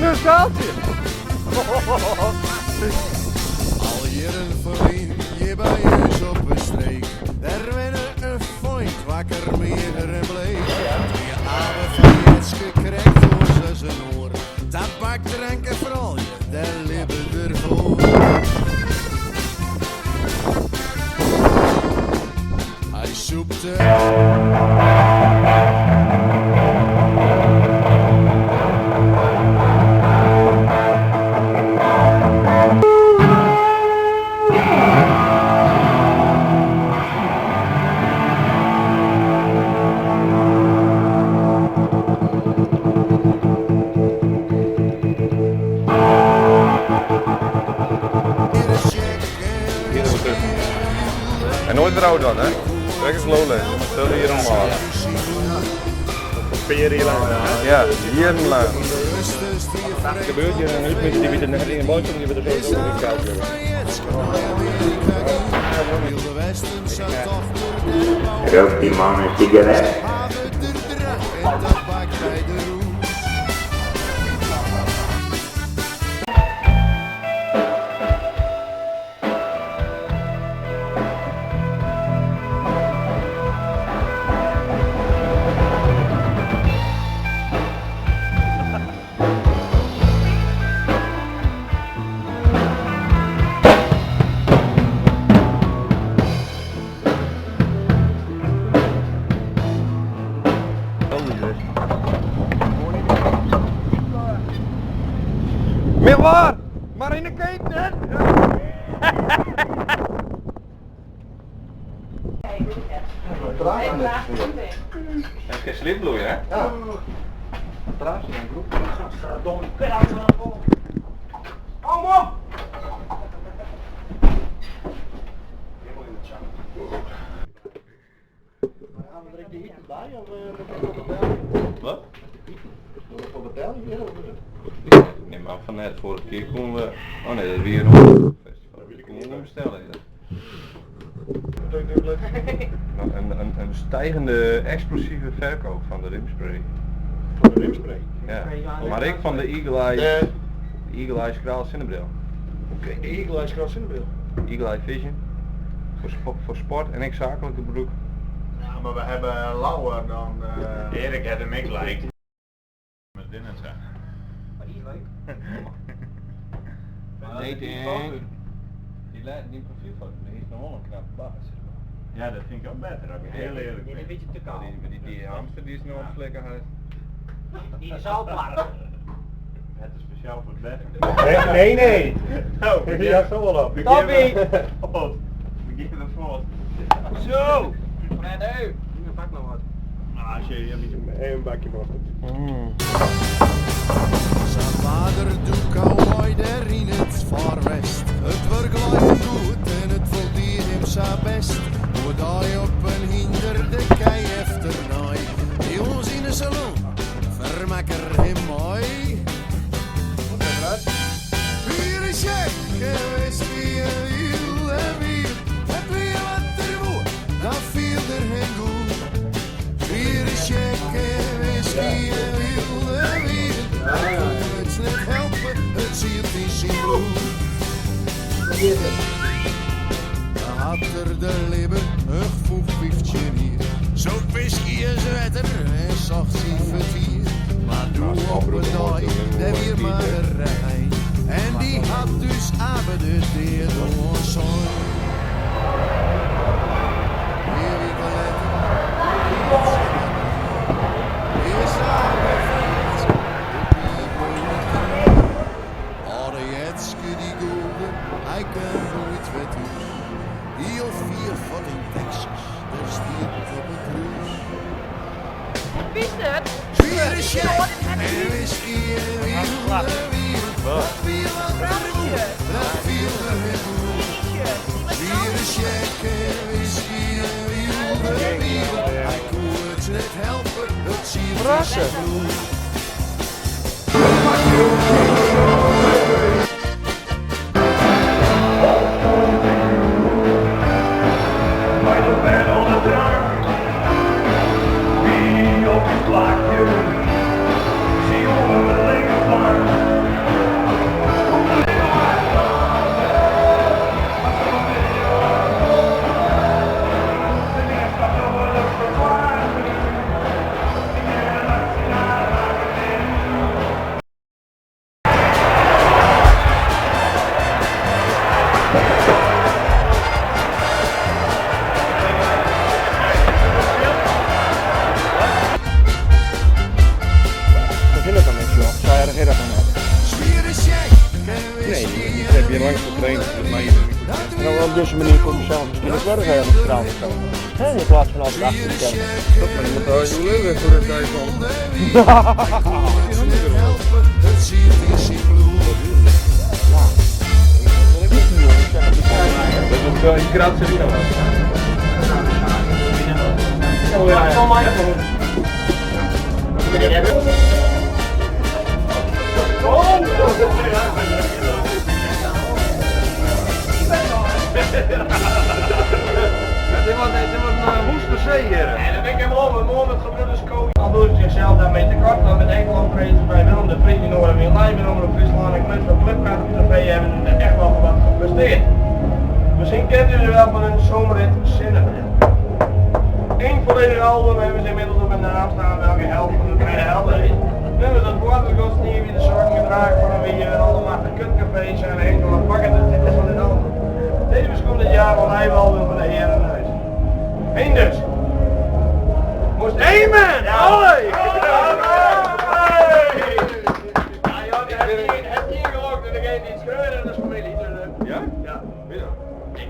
Een skaaltje. Al jierren ferlyn, hjir by ús op 'e streek, dêr wenne in feint wakker, meager en bleek. It wie Abe fan Jetske, krekt oars as in oar. Tabak, drank en froulju, dêr libbe er foar. Hy sûpte. Hier is het. En nooit rouw dan, hè? Trek eens Lowlands, maar stel hier normaal. Lang. Ja, jierrenlang. Het gebeurt hier en nu die weten net in een bootje, die we er sowieso niet koud hebben. Rookt die man een sigaret? Meer waar! Maar in de keten! Het is slipbloei, hè? Ja. Gaan we direct de hieten bij of moet ik voor Wat? Moet ik voor betalen hier of Nee, maar van net vorige keer konden we. Oh nee, dat weer een festival. Dat konden we bestellen. Ja. Nou, een stijgende explosieve verkoop van de rimspray. Van de rimspray. Ja. Maar ik van de Eagle Eye, De, Eagle Eye Skraal Zonnebril. Oké, de Eagle Eye Skraal Zonnebril. Eagle Eye Vision. Voor sport en ik zakelijke broek. Ja, maar we hebben lauwer dan... Erik had hem ik liked. Met dinner zijn. Maar die is leuk. Nee, die, die profielfoto, die is nog wel een knappe baas. Zeg maar. Ja, dat vind ik ook beter, als ik heel eerlijk Die is een ben. beetje te kaal. Die hamster die is nog op flikker huis. Die is al plat. Het is speciaal voor het bed. Nee, nee, nee. Oh, we Ja, zo wel op. Toppie! voort. We geven voort. Zo! Nee, nu pak maar wat. Nou, als je een beetje... Een bakje mosterd. Zijn vader doet cowboy daar in het Far West. Het werk liep goed en het voldeed hem zijn best. Hoe hij op een hinder de kei efternaai. Die ons in de salon, vermakker hem mooi. Hier is Jack en whisky en wiel en wiel. Het weer wat er woe, dat viel er hem goed. Hier is Jack en whisky en wiel en wiel. Hij kon het net helpen, het ziet in zijn bloed. Dan had er de libben een voeg hier. Zo whisky en wetter en zacht zien vertier. Maar doe op een dag, daar weer maar rij. En die had dus Abe de deer door zijn. Weer weken later, is Abe van Jetske de piepel. Oude Jetske die goede, hij kan nooit weer thuis. Heel vier van in Texas, daar stiert op een kruis. Wie is het? Vier is Jack en whisky en wiel en wiel. Dat viel wat er woe, dat viel er heel goed. Vier is Jack en whisky en wiel en wiel. Hij kon het net helpen, het ziet in zijn bloed. Wie op het plaatje, zie jongen met linkerflank. Ik bin langs getraind, dus mij En dan op deze manier kom je zelf misschien ook wel eens ergens op straat of zo. Hè, in plaats van altijd achter de schermen. Dat maar je moet daar je weer voor de tijd van. Dat is ook in Kroatië Arena was. Oh ja. Dit wordt een woeste zee hier. En dan ben ik helemaal om, mooi met gebroeders Ko. Al doen ze zichzelf daarmee tekort, maar met enkele optredens bij Willem de Vries in Noord en Live en Omroep Friesland en Kluts van Clubkracht TV hebben ze echt wel wat gepresteerd. Misschien kent u ze wel van hun zomerrit Zinnebril. Eén volledig album hebben ze inmiddels op hun naam staan, welke held van de tweede helden is. Nummers als Watergods niet wie de zorgen gedragen van een wie een allemachtig kutcafé zijn enkele pakkende titels van dit album. Tevens komt dit jaar een live album van de heren uit. Eén dus. Moest Amen! Allee! Ja, joh, het hier gelokt en degene die het schreeuwt, dat is familie. Dus, Ja? ja. Ja. Ik.